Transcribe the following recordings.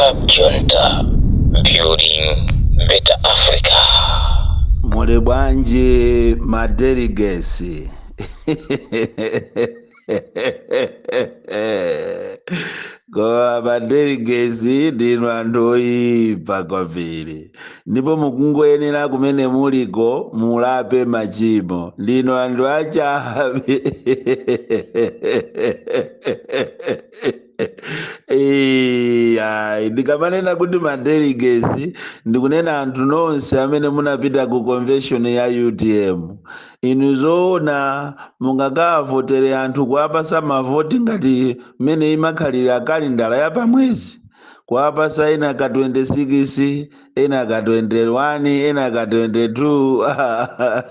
Club Junta, building better Africa. Muli bwanji ma delegates? Koma ma delegates ndinu anthu oyipa kwambiri, ndipo mukungoyenera kumene muliko mulape machimo. Ndinu anthu achabe. Iya, ndikamanena kuti ma delegates ndikunena anthu nonse amene munapita ku convention ya UTM. Inu zoona mungakavotere anthu kuwapasa mavoti ngati mmene imakhalira kalendala ya pamwezi, kuwapasa ena ka 26, ena ka 21, ena ka 22?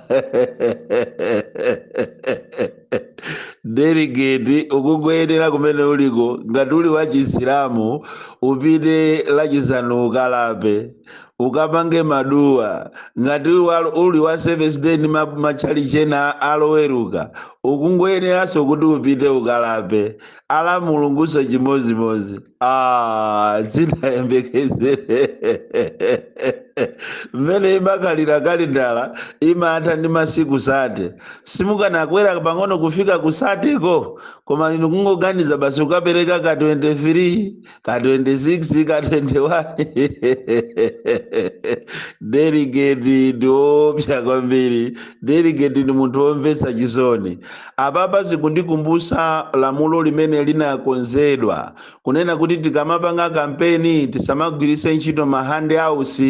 Delegate ukungoyenera kumene uliko, ngati uli wa Chisilamu upite Lachisanu ukalape, ukapange maduwa. Ngati uli wa Seventh Day ndi matchalichi ena aloweruka, ukungoyeneranso kuti upite ukalape. Ala Mulunguso chimozimozi. Sinayembekezere mmene imakhalira kalendala imatha ndi masiku 30. Simukanakwera pang'ono kufika ku 30ko, koma inu kungoganiza basi ukapereka ka 23, ka 26, ka 21. Delegate ndi woopsa kwambiri. Delegate ndi munthu womvetsa chisoni. Apapa zikundikumbusa lamulo limene linakonzedwa kunena kuti tikamapanga kampeni tisamagwiritse ntchito ma handouts.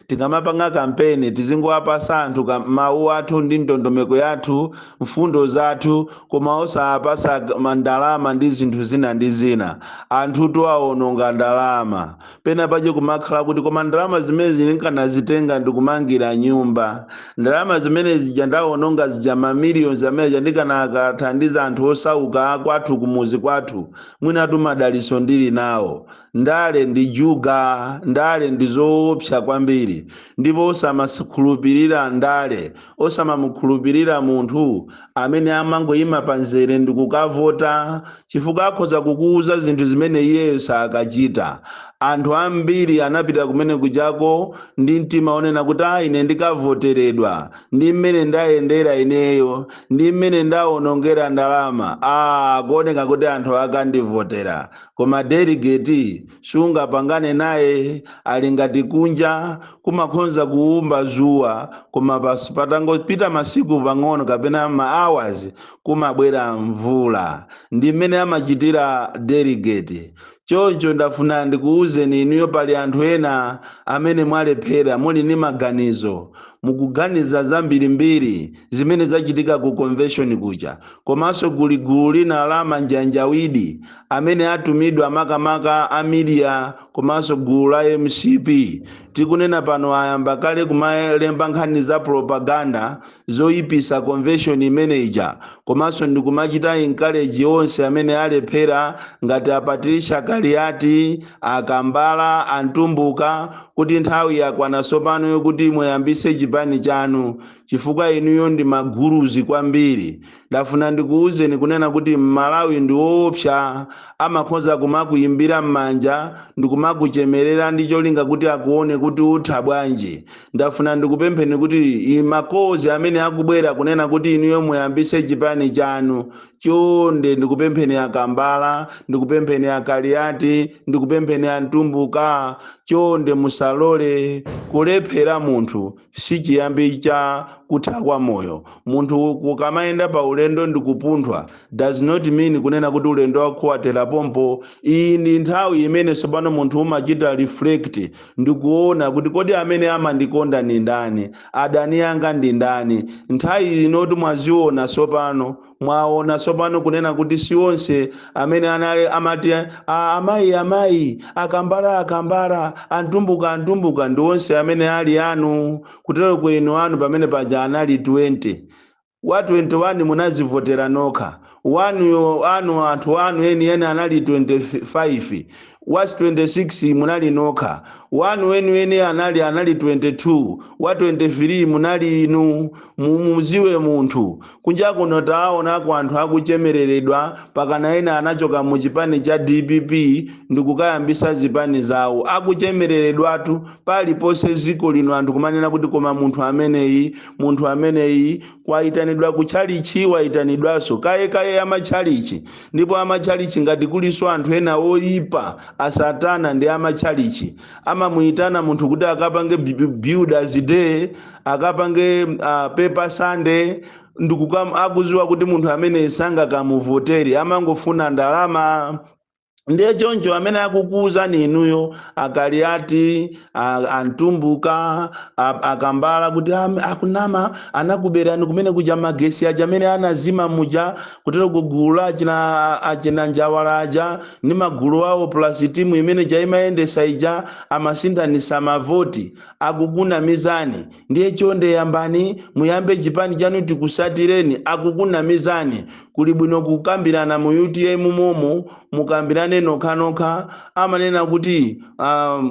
Tikamapanga kampeni tizingowapasa anthu mawu athu ndi ndondomeko yathu, mfundo zathu, koma osapasa ndalama ndi zinthu zina ndi zina. Anthu tiwaononga ndalama pena pache kumakhala kuti koma ndalama zimene zinkanazitenga ndikumangira nyumba, ndalama zimene zija ndaononga zija, ma millions amene aja ndikanakathandiza anthu osauka kwathu kumuzi kwathu, mwinatu madaliso ndili nawo. Ndale ndi juga, ndale ndi zoopsa kwambiri, ndipo osamakhulupirira ndale, osamamukhulupirira munthu amene amangoyima panzere ndikukavota, chifukwa akhoza kukuuza zinthu zimene iyeyo sakachita. Anthu ambiri anapita kumene kujako ndi mtima onena kuti ine ndikavoteredwa ndi mmene ndayendera ineyo, ndi mmene ndawonongera ndalama, kuoneka kuti anthu akandivotera. Koma delegate sungapangane naye, ali ngati kunja kumakhonza kuwumba zuwa, koma patangopita masiku pang'ono kapena ma hours kumabwera mvula. Ndi mmene amachitira delegate. Choncho ndafuna ndikuwuzeni inuyo, pali anthu ena amene mwalephera, muli ndi maganizo, mukuganiza zambirimbiri zimene zachitika ku convention kuja, komanso kuli gulu lina la manjanjawidi amene atumidwa makamaka a media komanso gulu la MCP. Tikunena pano ayamba kale kumalemba nkhani za propaganda zoyipisa convention imeneja, komanso ndikumachita encourage onse amene alephera ngati a Patricia Kaliati, akambala, antumbuka, kuti nthawi yakwana tsopano yokuti muyambise chipani chanu, chifukwa inuyo ndi maguruzi kwambiri. Ndafuna ndikuwuzeni kunena kuti Mmalawi ndi woopsa, amakhoza kumakuyimbira m'manja ndikumakuchemerera ndi cholinga kuti akuone kuti utha bwanji. Ndafuna ndikupempheni kuti makozi amene akubwera kunena kuti inuyo muyambise chipani chanu, chonde ndikupempheni akambala, ndikupempheni akaliati, ndikupempheni antumbuka, chonde musalole kulephera. Munthu si chiyambi cha kutha kwa moyo. Munthu ukamayenda pa ulendo ndikupunthwa does not mean kunena kuti ulendo wako watera pompo. Iyi ndi nthawi imene tsopano munthu umachita reflect ndikuona kuti kodi amene amandikonda ndi ndani, adani anga ndi ndani. Nthawi inoti mwaziona tsopano, mwaona tsopano kunena kuti si onse amene anali amati amayi amayi, akambala akambala, antumbuka antumbuka, ndi onse amene ali anu. Kutero kwenu anu pamene paja anali 20 wa 21 munazivotera nokha. Wanuyo anu anthu anu eni eni anali 25. Wa 26 munali nokha, wanu weniweni anali 22, wa 23 munali inu. Mumuziwe munthu. Kunja kuno taonako anthu akuchemereredwa, pakana ena anachoka mu chipani cha DPP ndikukayambisa zipani zawo, akuchemereredwatu paliponse ziko lino. Anthu kumanena kuti koma munthu ameneyi, munthu ameneyi kwayitanidwa kutchalichi, wayitanidwanso kaye kaye amatchalichi. Ndipo amatchalichi, ngati kuliso anthu ena oyipa asatana ndi amatchalichi, amamuyitana munthu kuti akapange Builders Day, akapange Paper Sunday, ndikukam akuziwa kuti munthu amene sangakamuvotere, amangofuna ndalama. Ndiye choncho amene akukuwuzani inuyo Akaliati, Antumbuka, Akambala kuti akunama, anakuberani kumene kuja, magesi aja amene anazima muja, kutero kugulu la achina Njawala aja ndi magulu awo plus timu imene jaimayendesa ija amasinthanisa mavoti, akukunamizani. Ndiye chonde yambani, muyambe chipani chanu, tikusatireni. Akukunamizani. Kuli bwino kukambirana mu UTM momo, mukambirane nokhanokha. Amanena kuti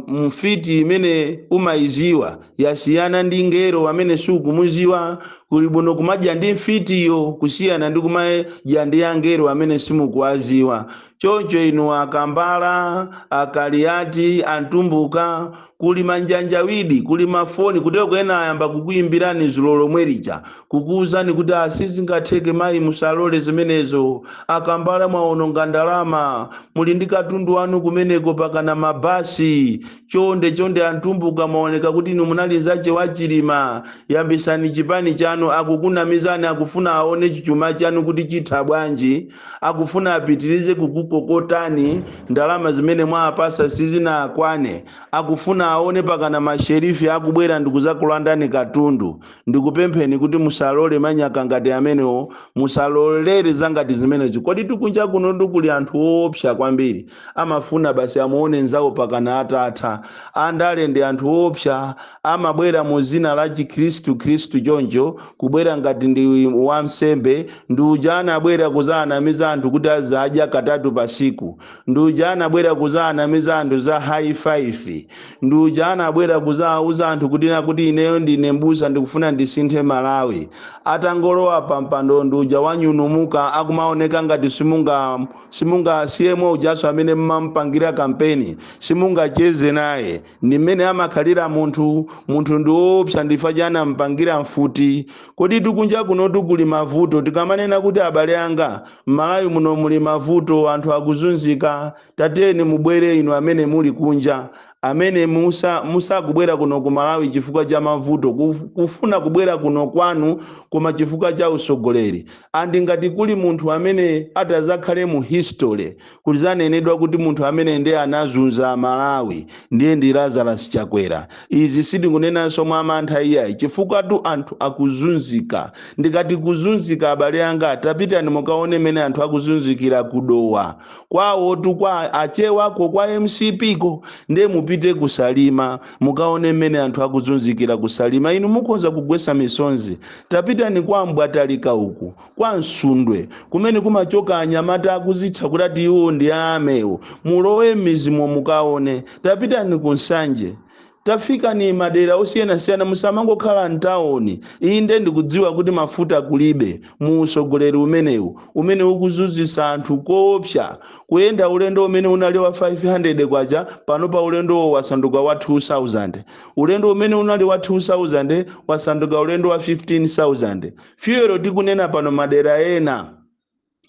mfiti imene umayiziwa yasiyana ndi ngero amene sukumuziwa. Kuli bwino kumadya ndi mfitiyo kusiyana ndi kumadya ndi angelo amene simukuwaziwa. Choncho inu Akambala, Akaliati, Antumbuka, kuli manjanjawidi, kuli mafoni kutero ena ayamba kukuyimbirani zulo lomwe lija kukuwuzani kuti asizingatheke mayi, musalole zimenezo. Akambala, mwaononga ndalama, muli ndi katundu wanu kumeneko pakana mabasi. Chonde chonde, Antumbuka, mwaoneka kuti inu munali zache wachilima, yambisani chipani chanu. Akukunamizani, akufuna aone chichuma chanu kuti chitha bwanji, akufuna apitirize kukukokotani ndalama zimene mwapasa sizinakwane, akufuna aone pakana masherifi akubwera ndikuzakulandani katundu. Ndikupempheni kuti musalole manyaka ngati amenewo, musalolere zangati zimenezo. Kodi tikunja kuno ndikuli anthu woopsa kwambiri, amafuna basi amuone nzawo pakana atatha. Andale ndi anthu woopsa, amabwera mu zina la Chikhristu khristu, choncho kubwera ngati ndi wamsembe. Ndi uja anabwera kuzanamiza anthu kuti azadya katatu pasiku, ndi uja anabwera kuzanamiza anthu za high five, ndi uja anabwera kuzauza anthu kuti nakuti ineyo ndine mbusa, ndikufuna ndisinthe Malawi. Atangolowa pampando, ndi uja wanyunumuka, akumaoneka ngati simunga siyemwe ujaso amene mmampangira kampeni, simungacheze naye. Ndi mmene amakhalira munthu. Munthu ndi woopsa, ndifa chanampangira mfuti. Kodi tikunja kuno tikuli mavuto? Tikamanena kuti abale anga, m'Malawi muno muli mavuto, anthu akuzunzika, tateni mubwere inu amene muli kunja, amene musakubwera kuno ku Malawi chifukwa cha mavuto, kufuna kubwera kuno kwanu koma chifukwa cha usogoleri. Andi ngati kuli munthu amene atazakhale mu history kuti zanenedwa kuti munthu amene ndiye anazunza Malawi, ndiye ndi Lazarus Chakwera. Izi sindikunenanso mwa mantha iyayi, chifukwa tu anthu akuzunzika. Ndikati kuzunzika, abale anga, tapitani mukaone mmene anthu akuzunzikira kudowa kwawotu, kwa Achewako, kwa MCP ko. Ndiye mupite kusalima, mukaone mmene anthu akuzunzikira kusalima, inu mukhoza kugwesa misonzi. Tapitani kwa Mbwatalika uku, kwa Msundwe, kumene kumachoka anyamata akuzitcha kuti ati iwo ndi amewo. Mulowe m'mizimo mukaone. Tapitani ku Nsanje, tafikani madera osiyanasiyana, musamangokhala mtawuni. Inde, ndikudziwa kuti mafuta kulibe mu usogoleri umenewu umene ukuzunzitsa anthu koopsa. Kuyenda ulendo umene unali wa 500 kwacha, pano pa ulendowo wasanduka wa 2000. Ulendo umene unali wa 2000 wasanduka ulendo wa 15,000. Fuel tikunena pano madera ena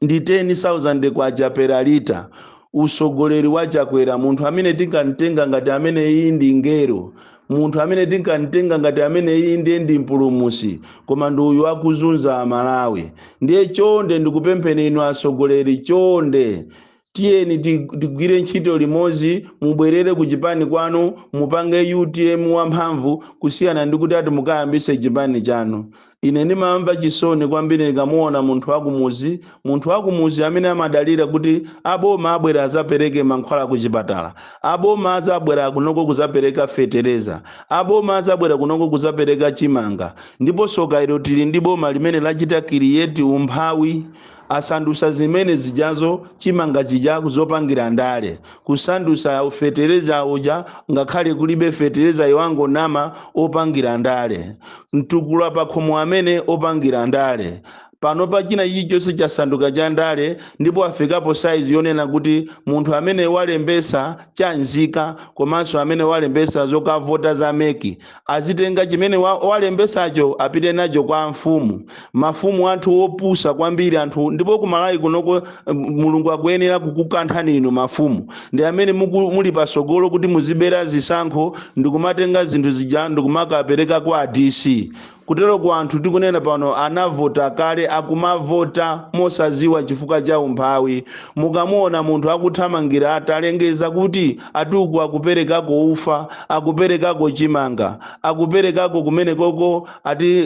ndi 10,000 kwacha per lita. Usogoleri wa Chakwera, munthu amene tinkamtenga ngati amene iyi ndi ngero, munthu amene tinkamtenga ngati amene iyi ndiye ndi mpulumusi, koma ndi uyu akuzunza Amalawi. Ndiye chonde ndikupempheni inu asogoleri, chonde tiyeni tigwire ntchito limodzi, mubwerere ku chipani kwanu, mupange UTM wamphamvu, kusiyana ndi kuti ati mukayambise chipani chanu. Ine ndimamva chisoni kwambiri ndikamuona munthu wakumuzi, munthu wakumuzi amene amadalira kuti aboma abwera azapereke mankhwala ku chipatala, aboma azabwera kunoko kuzapereka fetereza, aboma azabwera kunoko kuzapereka chimanga. Ndipo soka ilo, tili ndi boma limene lachita create umphawi. Asandusa zimene zijazo, chimanga chija, zopangira ndale, kusandusa fetereza uja, ngakhale kulibe fetereza, iwango nama opangira ndale, mtukula pakhomo amene opangira ndale. Pano pa china chilichonse chasanduka cha ndale, ndipo afikapo saizi yonena kuti munthu amene walembesa chanzika komanso amene walembesa zokavota za MEC azitenga chimene walembesacho apite nacho kwa mfumu. Mafumu anthu opusa kwambiri anthu. Ndipo kumalawi kunoko, Mulungu akuyenera kukukanthani inu mafumu, ndi amene muli pasogolo kuti muzibera zisankho ndikumatenga zinthu zija ndikumakapereka kwa DC. Kutero ku anthu tikunena pano anavota kale, akumavota mosaziwa chifukwa cha umphawi. Mukamuona munthu akuthamangira atalengeza kuti atuku akuperekako ufa, akuperekako chimanga, akuperekako kumene koko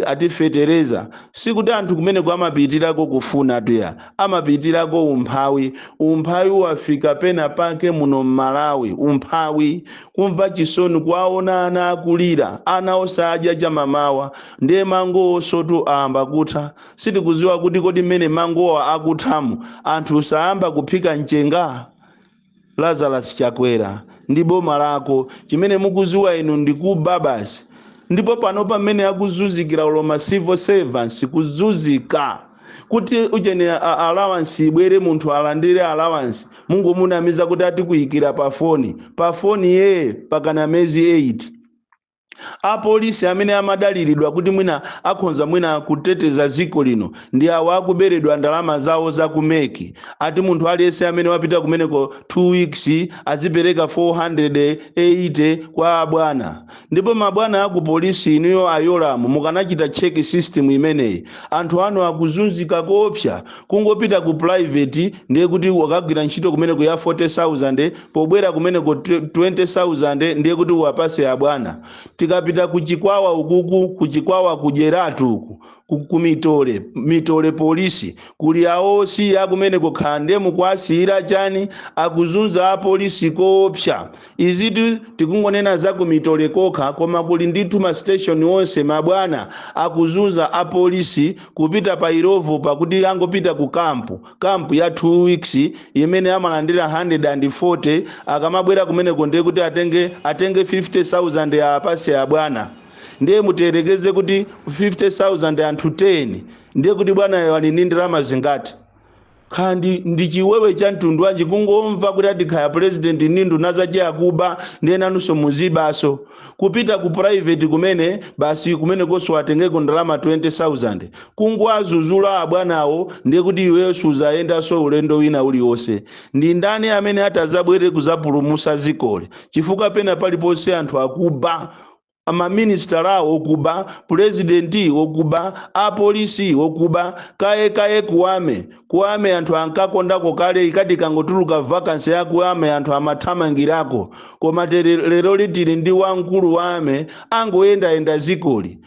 atifetereza, sikuti anthu kumeneko amapitirako kufuna tuya, amapitirako umphawi. Umphawi wafika pena pake muno mMalawi. Umphawi, kumva chisoni kwaona ana akulira, ana osadya chamamawa. Ndiye mangowo sotu ayamba kutha. Sitikuziwa kuti kodi mmene mangowa akuthamu anthu sayamba kuphika mchenga. Lazarus Chakwera ndi boma lako, chimene mukuziwa inu ndikuba basi. Ndipo pano pamene akuzunzikira uloma civil servants, kuzunzika kuti uchene allowance ibwere, munthu alandire allowance, mungomunamiza kuti atikuyikira pa foni, pa foni ye pakana mezi 8. Apolisi amene amadaliridwa kuti mwina akhonza mwina kuteteza dziko lino ndi awo akuberedwa ndalama zawo za ku MEC. Ati munthu aliyense amene wapita kumeneko 2 weeks azipereka 480 kwa abwana. Ndipo mabwana aku polisi, inuyo ayolamu, mukanachita check system imeneyi. Anthu anu akuzunzika koopsa. Kungopita ku private ndiye kuti wakagwira ntchito kumeneko ya 40,000, pobwera kumeneko 20,000 ndiye kuti uwapase abwana. Tikapita kuchikwawa ukuku, kuchikwawa kudyeratu uku, kumitole mitole polisi kuli aosi akumeneko, khande mukwasiyira chani? Akuzunza apolisi koopsa. Izitu tikungonena za kumitole kokha, koma kuli ndithu ma station onse mabwana akuzunza apolisi. Kupita pa Illovo, pakuti angopita ku kampu, kampu ya 2 weeks imene amalandira 140, akamabwera kumeneko ndiye kuti atenge 50,000 apase abwana. Ndiye muterekeze kuti 50,000 anthu 10, ndiye kuti bwanayo ali ndi ndalama zingati? Khandi ndi chiwewe cha mtundu wanji kungomva kuti ati khaya president ndi nduna zache akuba, ndiye nanunso muzibaso? Kupita ku private kumene basi kumene koso atengeko ndalama 20,000. Kungwazuzula abwanawo ndiye kuti iweyo suzayendanso ulendo wina uliwonse. Ndi ndani amene atazabwere kuzapulumusa zikoli? Chifukwa pena paliponse anthu akuba, maminister awo okuba, purezidenti okuba, apolisi okuba. Kaye kaye ku army, ku army anthu ankakondako kale, ikati kangotuluka vacancy ya ku army anthu amathamangirako. Koma tere lero litili ndi wamkulu wa army angoyendayenda zikoli.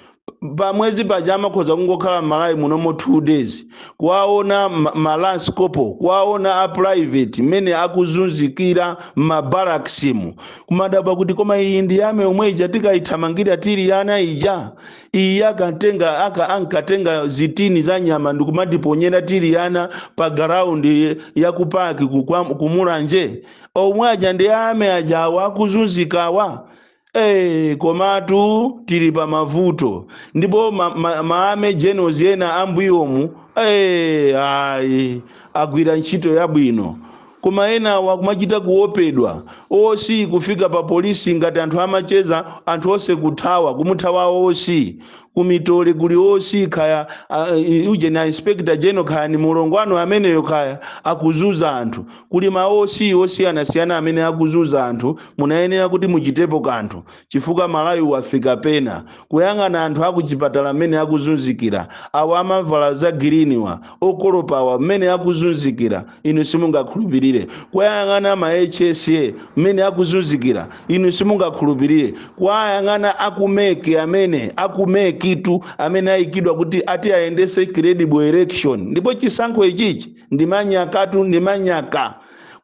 Pamwezi paja amakhoza kungokhala m'Malawi munomo 2 days. Kuwaona ma lance corporal, kuwaona a private mmene akuzunzikira m'mabaraksimu, kumadabwa kuti koma iyi ndi army omwe ija tikayithamangira tili ana ija? Iyi akatenga aka ankatenga zitini za nyama ndikumatiponyera tili ana pa ground ya kupaki kumulanje. Omwe aja ndi army ajawa akuzunzikawa? Komatu tili pa mavuto. Ndipo ma army generals ena ambuyomu, ayi, agwira ntchito yabwino, koma ena wakumachita kuopedwa OC kufika pa polisi ngati anthu amacheza, anthu onse kuthawa, kumuthawa OC. Kumitole kuli OC khaya uje na inspector general, khaya ni mulongwano ameneyo, khaya akuzuza anthu. Kuli ma OC osiyanasiyana amene akuzuza anthu. Munayenera kuti muchitepo kanthu chifukwa Malawi wafika pena. Kuyang'ana anthu akuchipatala amene akuzunzikira, awo amavala za green wa, okolopawa, mmene akuzunzikira, inu simungakhulupirire. Kuyang'ana ma HSA mmene akuzunzikira, inu simungakhulupirire. Kuyang'ana aku MEC, amene aku MEC tu amene ayikidwa kuti ati ayendese credible election, ndipo chisankho ichichi ndi manyakatu, ndi manyaka.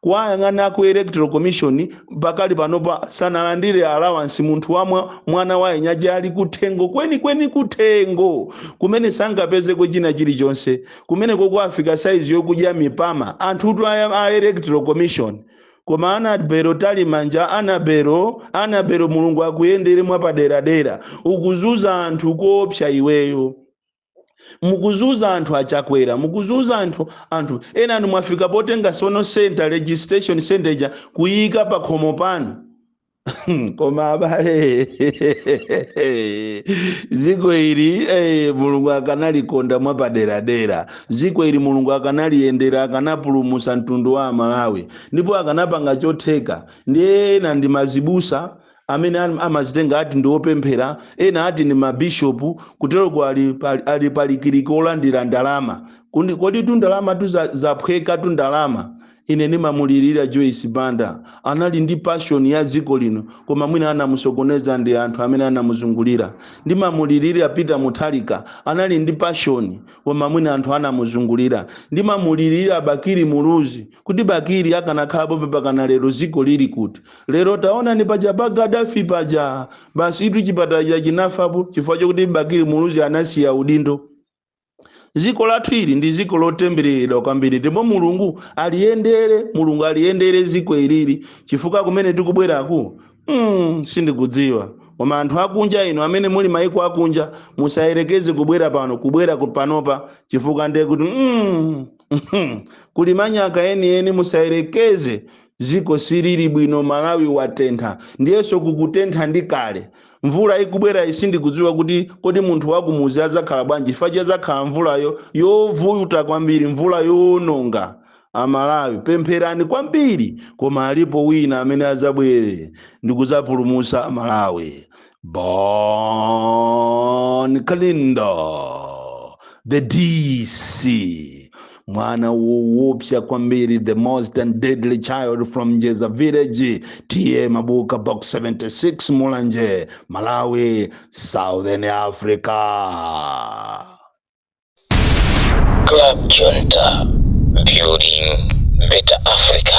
Kuwayang'ana ku Electoral Commission, pakali panopa sanalandire allowance. Munthu wamwa mwana wa enyaja ali kuthengo kwenikweni, kuthengo kumene sangapezeko china chilichonse, kumeneko kwafika saizi yokudya mipama anthutu a Electoral Commission. Koma Annabel Mtalimanja, Annabel, Annabel, Mulungu akuyendere mwapaderadera. Ukuzuza anthu koopsa iweyo, mukuzuza anthu achakwera, mukuzuza anthu. Anthu ena anu mwafika potenga sono center, registration center ija, kuyika pa khomo panu. Koma abale, dziko ili, Mulungu akanalikonda mwapaderadera. Dziko ili Mulungu akanaliyendera, akanapulumusa mtundu wa Amalawi ndipo akanapanga chotheka. Ndi ena ndi mazibusa amene amazitenga ati ndi opemphera, ena ati ndi mabishopu, kuteroko ali palikiriki olandira ndalama. Kodi tu ndalama tu zaphweka tu ndalama. Ine ndimamulirira Joyce Banda, anali ndi passion ya dziko lino, koma mwina anamusokoneza ndi anthu amene anamuzungulira. Ndimamulirira Peter Mutharika, anali ndi passion, koma mwina anthu anamuzungulira. Ndimamulirira Bakili Muluzi, kuti Bakili akanakhalapo pakana lero dziko lili kuti? Lero taona ni paja pa Gaddafi paja, basi itu chipatala chinafapo chifukwa chokuti Bakili Muluzi anasiya udindo. Dziko lathu ili ndi dziko lotembereredwa kwambiri, ndipo Mulungu aliyendere, Mulungu aliyendere dziko ilili, chifukwa kumene tikubweraku, sindikudziwa. Koma anthu akunja inu amene muli maiko akunja, musayerekeze kubwera pano, kubwera panopa, chifukwa ndiye kuti kuli manyaka enieni. Musayerekeze, dziko silili bwino. Malawi watentha, ndiyenso kukutentha ndi kale. Mvula ikubwera, sindikudziwa kuti kodi munthu wakumuzi adzakhala bwanji, chifukwa chadzakhala mvulayo yovuta kwambiri, mvula yowononga. Amalawi, pempherani kwambiri, koma alipo wina amene adzabwere ndi kudzapulumutsa Amalawi. Bon Kalindo, the DC, mwana woopsa kwambiri, the most and deadly child from Njeza village, T/A Mabuka, Box 76, Mulanje, Malawi, Southern Africa. Club Junta, building better Africa.